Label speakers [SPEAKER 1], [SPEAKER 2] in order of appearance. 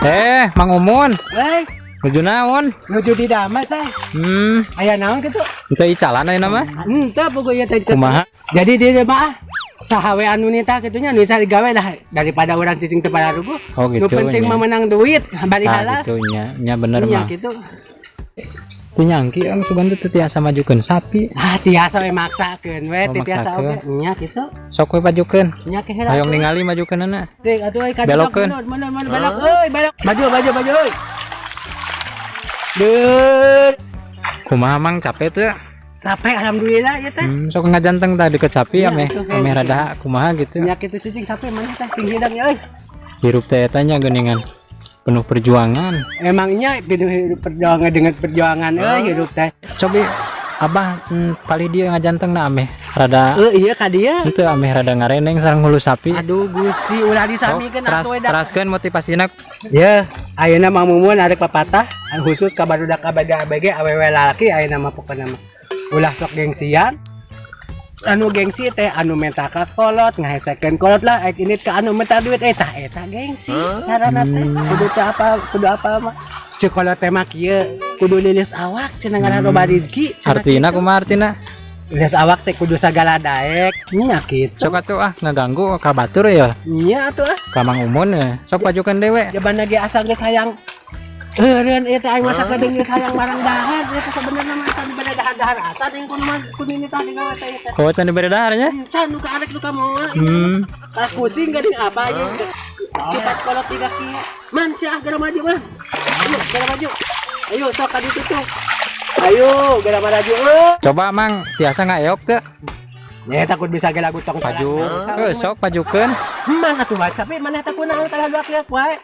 [SPEAKER 1] Eh, Mang Umun,
[SPEAKER 2] Eh,
[SPEAKER 1] nuju naon?
[SPEAKER 2] Nuju di damai, say. Aya naon kitu?
[SPEAKER 1] Henteu icalan ayeuna mah.
[SPEAKER 2] Henteu pokoknya teh.
[SPEAKER 1] Kumaha?
[SPEAKER 2] Jadi dia mah ah, saha we anu nita kitu nya nu bisa digawe lah daripada orang cicing teu pararuguh.
[SPEAKER 1] Oh
[SPEAKER 2] Nu
[SPEAKER 1] gitu
[SPEAKER 2] penting
[SPEAKER 1] nya.
[SPEAKER 2] Mah menang duit balik
[SPEAKER 1] Ah
[SPEAKER 2] halal.
[SPEAKER 1] gitu nya, nya bener
[SPEAKER 2] Nya
[SPEAKER 1] mah.
[SPEAKER 2] Gitu.
[SPEAKER 1] Teu nyangki anu sugan teu tiasa majukeun sapi.
[SPEAKER 2] Ah, tiasa we maksakeun we,
[SPEAKER 1] Oh,
[SPEAKER 2] teu tiasa
[SPEAKER 1] maksakeun.
[SPEAKER 2] oge. Nya gitu.
[SPEAKER 1] Sok we pajukeun.
[SPEAKER 2] Nya ke heula.
[SPEAKER 1] Hayang ningali majukeunana.
[SPEAKER 2] Dek atuh euy ka
[SPEAKER 1] Belokeun.
[SPEAKER 2] Mundur, mundur, belok euy, belok. Maju, maju, maju euy. Deur.
[SPEAKER 1] Kumaha, Mang, capek teu?
[SPEAKER 2] Capek, alhamdulillah ya teh.
[SPEAKER 1] Sok ngajanteng tah deket sapi
[SPEAKER 2] Iya,
[SPEAKER 1] ameh
[SPEAKER 2] itu kayak
[SPEAKER 1] ameh
[SPEAKER 2] gitu.
[SPEAKER 1] Rada kumaha gitu.
[SPEAKER 2] Nya kitu cicing sapi mana teh sing hidang ya euy.
[SPEAKER 1] Hirup teh eta nya geuningan penuh perjuangan.
[SPEAKER 2] Emangnya hidup perjuangan dengan perjuangan euy hidup teh.
[SPEAKER 1] Cobi abah palih dia ngajanteng na ameh rada
[SPEAKER 2] Eh, iya ka dia.
[SPEAKER 1] Itu ameh rada ngareneng sareng hulu sapi.
[SPEAKER 2] Aduh Gusti, ulah disamikeun
[SPEAKER 1] teras,
[SPEAKER 2] atuh we da.
[SPEAKER 1] Teraskeun motivasina.
[SPEAKER 2] Ya, ayeuna Mang Mumun arek papatah khusus ka barudak ABG ABG awewe lalaki ayeuna mah pokona mah. Ulah sok gengsian. Anu gengsi teh anu menta ka kolot, ngahesekeun kolot lah, ek ini ka anu menta duit eh tah eta gengsi. Ngaranna teh kudu teh apa kudu apa mah. Ceuk kolot teh mah kieu, kudu lilis awak cenah ngaran loba rezeki cenah
[SPEAKER 1] Artina
[SPEAKER 2] kitu.
[SPEAKER 1] Kumaha artina?
[SPEAKER 2] Lilis awak teh kudu sagala daek nya kitu.
[SPEAKER 1] Sok atuh ah ngaganggu ka batur ya.
[SPEAKER 2] Nya atuh ah.
[SPEAKER 1] Ka Mang Umun ya. Sok pajukeun dewe.
[SPEAKER 2] Jaban lagi asa geus hayang eureun ieu teh aing masa kadeng geus hayang barang dahar ieu teh sebenarnya mah can dibere dahar-dahar asa deui kudu mah kudu ini tah digawe teh ieu teh.
[SPEAKER 1] Oh, can dibere dahar nya?
[SPEAKER 2] Can nu ka arek nu ka moal. Kalah pusing geuning apa ieu sifat kolot tiga kieu. Man sia geura maju man. Ayo geura maju. Ayo sok ka ditu tuh. Ayo geura maju euy.
[SPEAKER 1] Coba, Mang, tiasa ngaeok teu?
[SPEAKER 2] Ya takut bisa ge lagu tong.
[SPEAKER 1] Paju. Eh, sok pajukeun.
[SPEAKER 2] Man atuh baca tapi maneh teh kunaon kalah dua kieu wae.